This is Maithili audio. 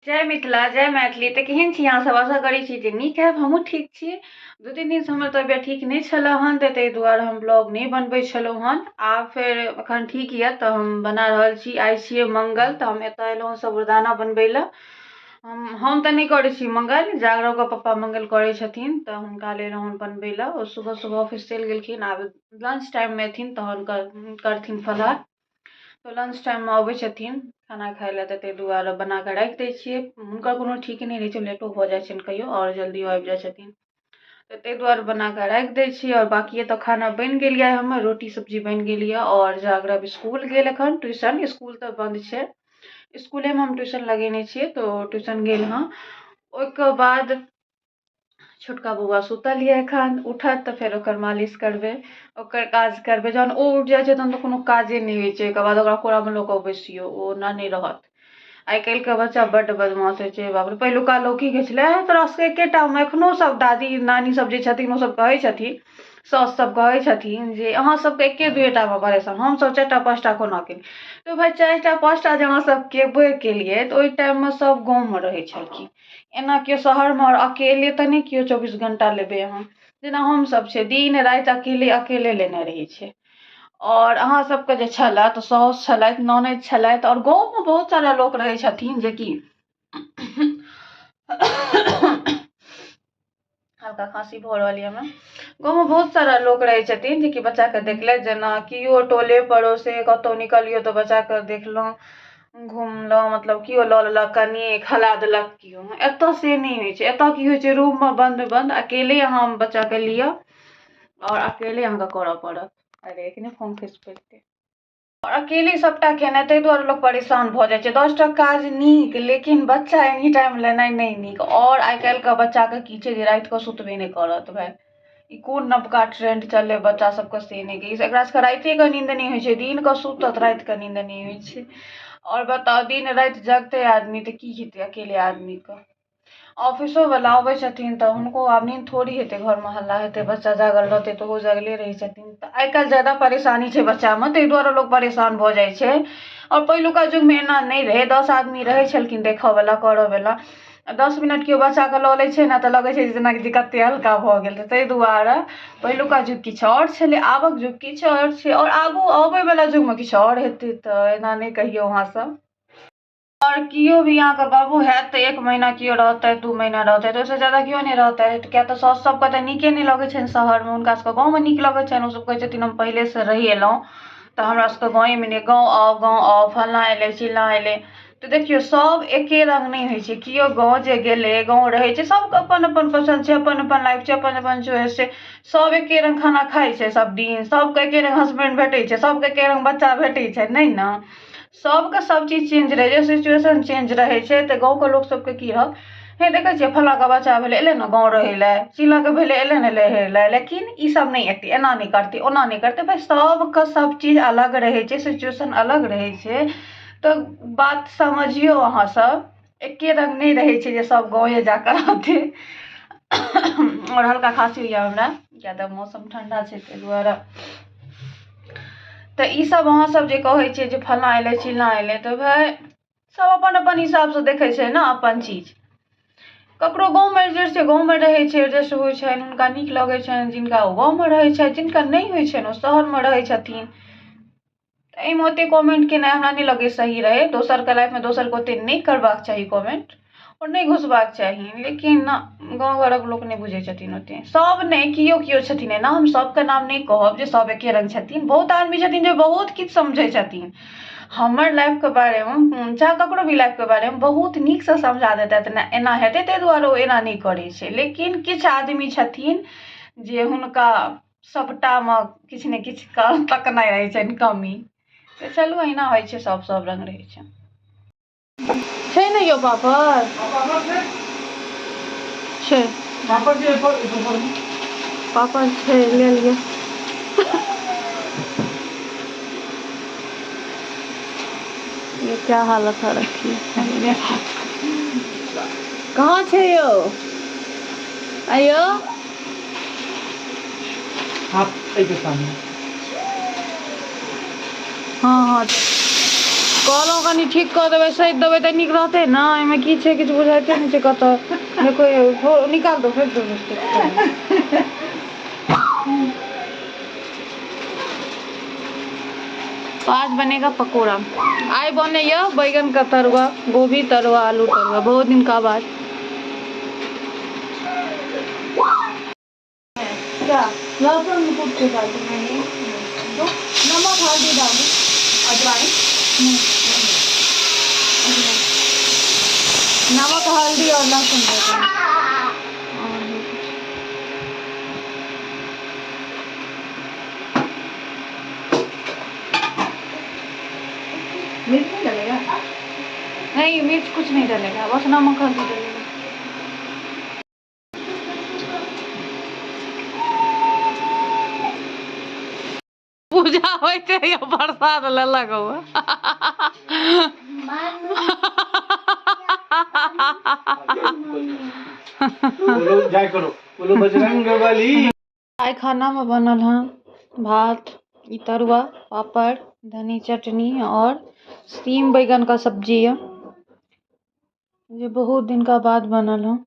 जय मिथिला जय मैथिली। तऽ केहन छी अहाँ सब? आशा करै छी जे नीक हैब, हमहूँ ठीक छी। 2-3 दिनसँ हमर तबियत ठीक नहि छलै हन, तऽ ताहि दुआरे हम ब्लॉग नहि बनबै छलहुँ हन। आब फेर एखन ठीक यऽ तऽ हम बना रहल छी। आइ छियै मंगल, तऽ हम एतऽ एलहुँ साबूदाना बनबै लए। हम तऽ नहि करै छी मंगल, जागरौके पप्पा मंगल करै छथिन, तऽ हुनका लेल हम बनबै लए। ओ सुबह सुबह ऑफिस चलि गेलखिन, आब लंच टाइममे एथिन तहन करथिन फलाहार। तऽ लंच टाइममे अबै छथिन खाना खाइ लए, तऽ ताहि दुआरे बनाकऽ राखि दै छियै। हुनकर कोनो ठीक नहि रहै छै, लेटो भऽ जाइ छनि कहियो आओर जल्दियो आबि जाइ छथिन, तऽ ताहि दुआरे बनाकऽ राखि दै छियै। आओर बाकी एतऽ खाना बनि गेल यऽ हमर, रोटी सब्जी बनि गेल यऽ। आओर जागरब इसकुल गेल एखन ट्यूशन, इसकुल तऽ बन्द छै, इसकुलेमे हम ट्यूशन लगेने छियै, तऽ ओ ट्यूशन गेल हँ। ओहिके बाद छोटका बौआ सुतल यऽ एखन, उठत तऽ फेर ओकर मालिश करबै, ओकर काज करबै। जहन ओ उठि जाइ छै तहन तऽ कोनो काजे नहि होइ छै। ओहिके बाद ओकरा कोरामे लऽ कऽ बैसियौ, ओ ओना नहि रहत। आइ काल्हिके बच्चा बड्ड बदमाश होइ छै, बाप रे। पहिलुका लोक की कहै छलै, तोरा सबके एकेटामे, एखनो सब दादी नानी सब जे छथिन ओ सब कहै छथिन, साउस सब कहै छथिन जे अहाँ सबके एके दुएटामे परेशान, हमसब 4टा 5टा कोना केलियै। तऽ भाय 4टा 5टा जे अहाँ सब केबे केलियै तऽ ओहि टाइममे सब गाँवमे रहै छलखिन, एना केओ शहरमे आओर अकेले तऽ नहि केओ 24 घण्टा लेबै अहाँ, जेना हमसब छै दिन राति अकेले अकेले लेने रहै छै। आओर अहाँ सबके जे छलए तऽ साउस छलथि, ननैद छलथि, आओर गाँवमे बहुत सारा लोक रहै छथिन जेकि हल्का खाँसी भऽ रहल यऽ हमरा। गाँवमे बहुत सारा लोक रहै छथिन जेकि बच्चाके देखलथि, जेना केओ टोले पड़ोसे कतहु निकलियौ तऽ बच्चाके देखलहुँ, घुमलहुँ, मतलब केओ लऽ लेलक, कनि खेला देलक केओ। एतऽ से नहि होइ छै, एतऽ की होइ छै, रूममे बन्द बन्द अकेले अहाँ बच्चाके लिअ आओर अकेले अहाँके करऽ पड़त। अरे एखने फोन खसि पड़तै। अकेले सबटा केनाइ, ताहि दुआरे लोक परेशान भऽ जाइ छै। 10टा काज नीक, लेकिन बच्चा एनी टाइम लेनाइ नहि नीक। आओर आइ काल्हिके बच्चाके की छै जे रातिकऽ सुतबे नहि करत। भाय ई कोन नवका ट्रेंड चललै बच्चा सबके से नहि, एकरा सबके रातिके नींद नहि होइ छै, दिनकऽ सुतत रातिकऽ नींद नहि होइ छै। आओर बताउ दिन राति जगतै आदमी तऽ की हेतै अकेले आदमीके? ऑफिसोवला अबै छथिन तऽ हुनको आब नींद थोड़ी हेतै, घरमे हल्ला हेतै, बच्चा जागल रहतै तऽ ओहो जागले रहै छथिन। तऽ आइ काल्हि जादा परेशानी छै बच्चामे, ताहि दुआरे लोक परेशान भऽ जाइ छै। आओर पहिलुका युगमे एना नहि रहै, 10 आदमी रहै छलखिन देखऽवला करऽवला। 10 मिनट केओ बच्चाके लऽ लै छै ने तऽ लगै छै जेनाकि कते हल्का भऽ गेल। तऽ ताहि दुआरे पहिलुका युग किछु आओर छलै, आबक युग किछु आओर छै, आओर आगू अबैवला युगमे किछु आओर हेतै। तऽ एना नहि कहियौ अहाँसब। आओर केओ भी अहाँके बाबू हैत तऽ 1 महीना केओ रहतै, 2 महीना रहतै, तऽ ओहिसँ जादा केओ नहि रहतै। किएक तऽ साउस सबके तऽ नीके नहि लगै छनि शहरमे, हुनका सबके गाँवमे नीक लगै छनि। ओसब कहै छथिन हम पहिलेसँ रहि एलहुँ तऽ हमरा सबके गाँवेमे नीक, गाँव आउ गाँव आउ, फल्लाँ एलै चिल्लाँ एलै। तऽ देखियौ सब एके रङ्ग नहि होइ छै। केओ गाँव जे गेलै, गाँव रहै छै, सबके अपन अपन पसन्द छै, अपन अपन लाइफ छै, अपन अपन चॉइस छै। सब एके रङ्ग खाना खाइ छै सब दिन, सबके एके रङ्ग हसबैंड भेटै छै, सबके एके रङ्ग बच्चा भेटै छै, नहि ने। सबके सब चीज चेंज रहै छै, सिचुएशन चेंज रहै छै। तऽ गाँवके लोक सबके की रहत, हे देखै छियै फल्लाँके बच्चा भेलै एलै ने गाँव रहै लए, चिल्लाँके भेलै एलै ने रहै लए, लेकिन ई सब नहि एतै, एना नहि करतै, ओना नहि करतै। भाय सबके सब चीज अलग रहै छै, सिचुएशन अलग रहै छै। तऽ बात समझियौ अहाँ सब, एके रङ्ग नहि रहै छै जे सब गाँवे जाकऽ रहतै। आओर हल्का खाँसी होइए हमरा, किएक तऽ मौसम ठण्डा छै ताहि दुआरे। तऽ ई सब अहाँ सब जे कहै छियै जे फल्लाँ एलै चिल्लाँ एलै, तऽ भाय सब अपन अपन हिसाबसँ देखै छै ने अपन चीज। ककरो गाँवमे एडजस्ट छै, गाँवमे रहै छै, एडजस्ट होइ छनि, हुनका नीक लगै छनि, जिनका ओ गाँवमे रहै छथि, जिनका नहि होइ छनि ओ शहरमे रहै छथिन। तऽ एहिमे ओतेक कमेंट केनाइ हमरा नहि लगैए सही रहै। दोसरके लाइफमे दोसरके ओतेक नहि करबाक चाही कमेंट आओर नहि घुसबाक चाही। लेकिन गाँव घरक लोक नहि बुझै छथिन ओतेक, सब नहि, केओ केओ छथिन एना। हम सबके नाम नहि कहब जे सब एके रङ्ग छथिन, बहुत आदमी छथिन जे बहुत किछु समझै छथिन। हमर लाइफके बारेमे चाहे ककरो भी लाइफके बारेमे बहुत नीकसँ समझा देतथि, नहि एना हेतै ताहि दुआरे ओ एना नहि करै छै। लेकिन किछु आदमी छथिन जे हुनका सबटामे किछु ने किछु तकनाइ रहै छनि कमी। तऽ चलू अहिना होइ छै, सब सब रङ्ग रहै छै। छै ने यौ पापड़ छै, पापड़ छै, ले लिअ। ये क्या हालत हो रखी है, कहाँ छै यौ? आइयो हाथ एहिके सामने। हाँ हाँ, कहलहुँ कनि ठीक कऽ देबै, सैत देबै तऽ नीक रहतै ने। एहिमे की छै, किछु बुझाइते नहि छै कतऽ। देखो, निकाल दो, फेंक दो। तो आज बनेगा पकौड़ा। आइ बनैया बैगन का तरुआ, गोभी तरुआ, आलू तरुआ, बहुत दिन का बाद। क्या लहसुन कूट के डाल? नहीं, तो नमक हल्दी डालो। अजवाइन? नहीं, नमक हल्दी और लहसुन दे दो और नहीं कुछ। मिर्च नहीं डलेगा? नहीं, मिर्च कुछ नहीं डलेगा, बस नमक हल्दी डलेगा। पूजा होते या प्रसाद लेलक हुआ। बोलो, जय करो, बोलो बजरंग बली। आइ खानामे बनल हँ भात, ई तरुआ, पापड़, धनी चटनी और सीम बैगन का सब्जी है, जे बहुत दिन का बाद बनल हँ।